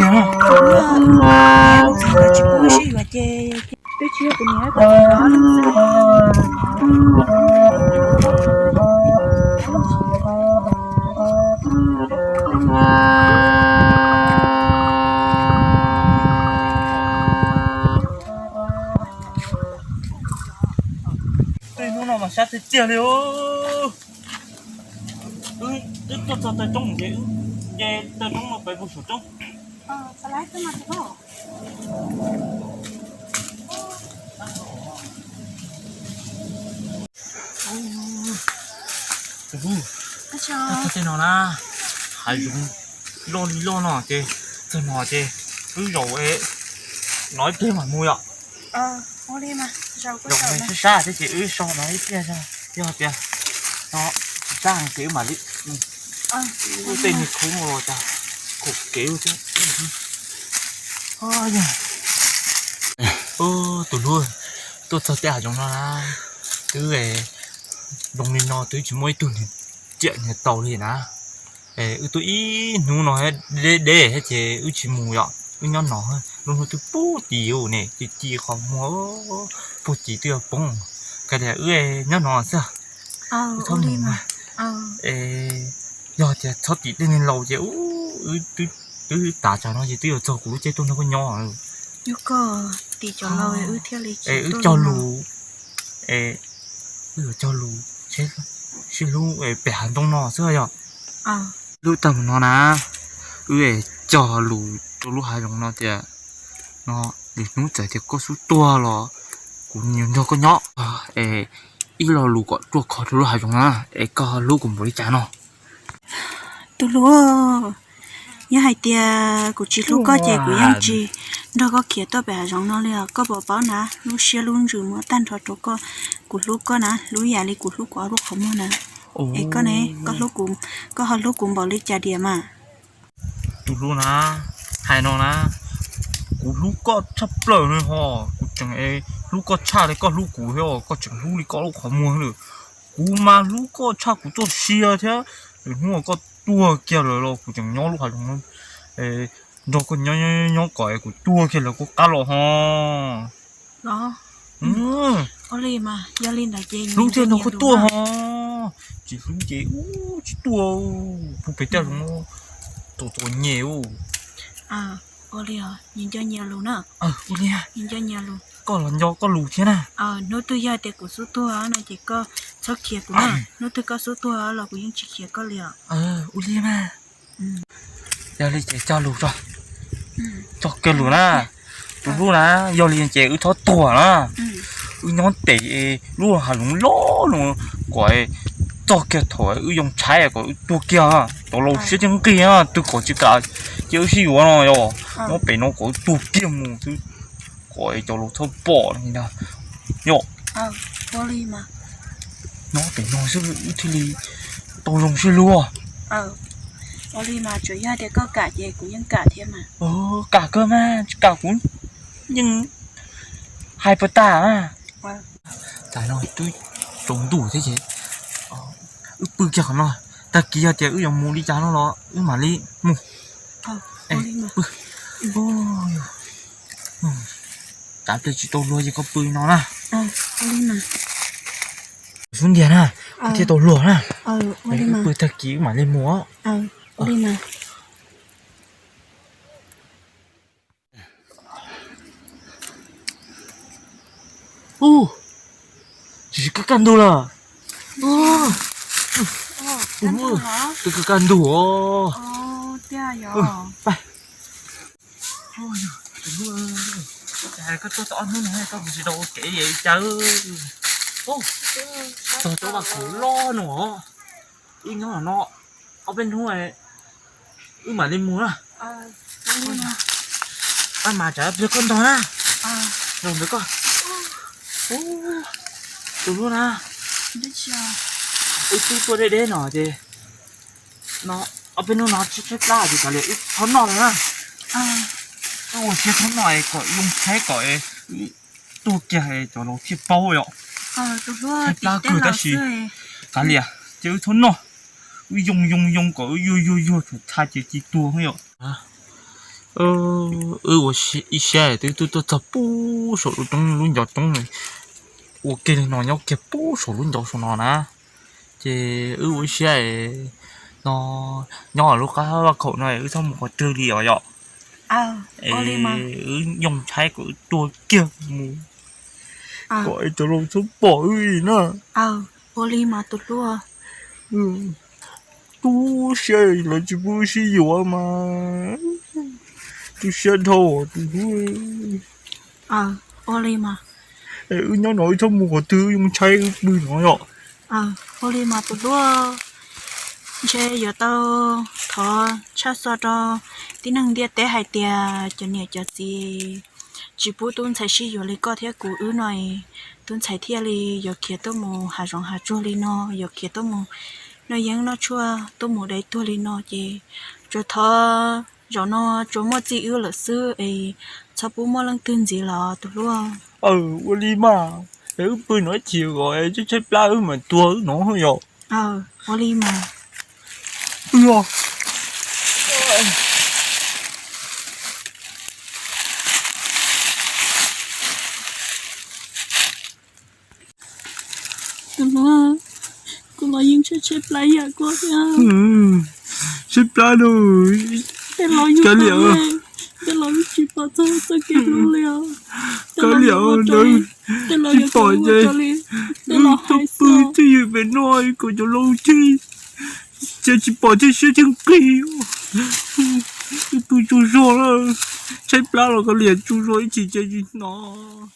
Tsis pub sib yuav ces twb tsis yog kuv niam kuv txiv no. Tej hnub no mas sab tiag tiag li. Wb tuaj txog taw roob ces wb nce taw roob no pem puag saum roob. Tus hlub, txog tej no na, hav zoov loj li loj no ces txog no ces wb zaum no ib pliag mam mus yom. Zaum sab sab thiab ces wb so no ib pliag, yog tias no tsis sab heev ces wb mam li mus. Tej niag khub no los cas khom kev thiab. Tus hlub, tuaj txog tej hav zoov no na, twb zoo li no twb tsis muaj ib tug niag ciam niag taus li na. Wb tuaj ib hnub no deb deb thiab ces wb tsis mus yom, wb nyob no, lub hnub twb puag tim ne, ci ci qhov muag puag tim twb yuav poob. Kav liam wb nyob no xwb, wb txhob mus. Yog tias txhob tim tej niag laus ces twb tas tsam no ces twb yuav txog kuv lub tsev tuaj nrog koj nyob. Wb cog lus, wb yuav cog lus sib hlub pem hav ntoo no xwb yom. Lub tag mus no na, wb cog lus rau lub hav zoov no tias no lwm hnub txawm tias koj xub tuag los kuv nrog koj nyob. Es ib lo lus kom ruaj khov rau lub hav zoov na, es koj hlub kuv npaum li cas no? Tus hlub, yog hais tias kuv tsis hlub koj ces kuv yeej tsis nrog koj khiav tuaj pem hav zoov no li os. Koj puas paub na, lub siab lub ntsws muab tag nrho rau koj, kuv hlub koj na, hlub yam li kuv hlub kuv ob lub qhov muag na. Es koj ne, koj ho hlub kuv npaum li cas diam mas? Tus hlub na, hais no na, kuv hlub koj tshaj plaws li ho, kuv tseem hlub koj tshaj li koj hlub kuv thiab, koj tseem hlub li koj lub qhov muag lawm. Kuv mas hlub koj tshaj kuv txoj sia thiab, lwm hnub koj tuag kiag lawm los kuv tseem nyob lub hav zoov nrog koj nyob nyob kom kuv tuag kiag lawm koj qab los ho. Hlub thiaj nrog koj tuaj ho, tsis hlub ces tsis tuaj, pub pem tej zoov txom txom nyem. Ua li, nco nyias lus na. Ua li, koj los nco koj lus thiab na. Hnub twg yog tias kuv xub tuag no ces koj txhob khiav kuv na, hnub twg koj xub tuag los kuv yeej tsis khiav koj li os. Ua li mas. Yog li ces cog lus tso, txog kiag lus na, tus hlub na, yog li ces wb txhob tuag na. Wb nyob ntev lub hav zoov loj no kom txog kiag thaum wb yoo tshaib kom wb tuag kiag. Cov laus siab thiab nqig twg kom tsis kam cia wb sib yuav no yog, nyob pem no kom wb tuag kiag mus xwb, kom cov laus txhob pom li ntag. Yog, nyob pem no xwb wb thiaj li tau zoo sib hlub. Ua li mas, tsuas yog tias koj kam ces kuv yeej kam thiab mas. Kam kawg mas, tsis kam kuv yeej hais puas tas na. Tas no twb tsaus ntuj thiab ces wb pw kiag qhov no, tag kis yog tias wb yuav mus li cas no los wb mam li mus. Pw, tav pliag tsis tau luag ces koj pw no na. Xub ntiag na, koj thiaj tau luag na. Wb pw tag kis wb mam li mus. Ub, tsis kaj kaj ntug lawm. Kaj kaj ntug os. Koj tuaj tau ob hnub no koj tsis tau ua kev li cas. Txog cov vaj khaum loj no, wb nyob no ob peb hnub wb mam li mus na. Pab mas tsam pliag koj ntog na. Los ntawd koj. Tus hlub na, wb twb tuaj deb deb no ces no ob peb hnub no tshaib tshaib plab ces kav liam wb txhob noj lawm na. Wb ua siab txhob noj kom yoo tshaib kom tuag kiag cov laus thiaj paub yom. Tshaib plab kawg tab sis kav liam ces wb txhob noj. Wb yoo yoo yoo kom wb yuag yuag yuag txhua txha ces tsis tuag yom. Wb ua ib siab twb tuaj txog pub saum lub roob, lub ncov roob ua kiag li no nyob kiag pub saum lub ncov saum no na. Ces wb ua ib siab no, nyob lub qab vaj khaum no wb txhob mus qhov twg li os yom. Wb yoo tshaib kom wb tua kiag mus kom cov laus txhob pom wb li na. Ua li mas tus hlub. Tu siab lawv tsis pub wb sib yuav mas tu siab dhau tus hlub. Ua li mas. Wb nyob no wb txhob mus qhov twg, wb yoo tshaib wb pw no yom. Ua li mas tus hlub, ntshe yuav tau thov tshaj xo rau tib neeg ntiaj teb hais tias cov niam cov txiv tsis pub tub ntxhais sib yuav li koj thiab kuv wb no, tub ntxhais thiaj li yuav khiav tuaj mus hav zoov hav tsuag li no, yuav khiav tuaj mus noj yeeb noj tshuaj tuaj mus dai tuag li no ces tsuas thov zaum no tsuas muaj txij wb lawm xwb es txhob pub muaj leej twg ntxiv los tus hlub. Ua li mas, es wb pw no ib chim kom tshaib tshaib plab wb mam tuag wb no yom. Ua li mas. Tus hlub, kuv los yeej tshaib tshaib plab yam koj thiab. Tshaib plab no. Tej laus yug tau, tej laus yeej tsis pom txog txoj kev hlub li os. Tej laus yuav ua raws li, tej laus yuav ua raws li tej laus hais xwb. Twb yog pem no kom cov laus ces tsis pom thiaj siab thiaj nqig. Wb pw tsaug zog lawm, tshaib plab los kav liam tsaug zog ib chim ces tsis hnov.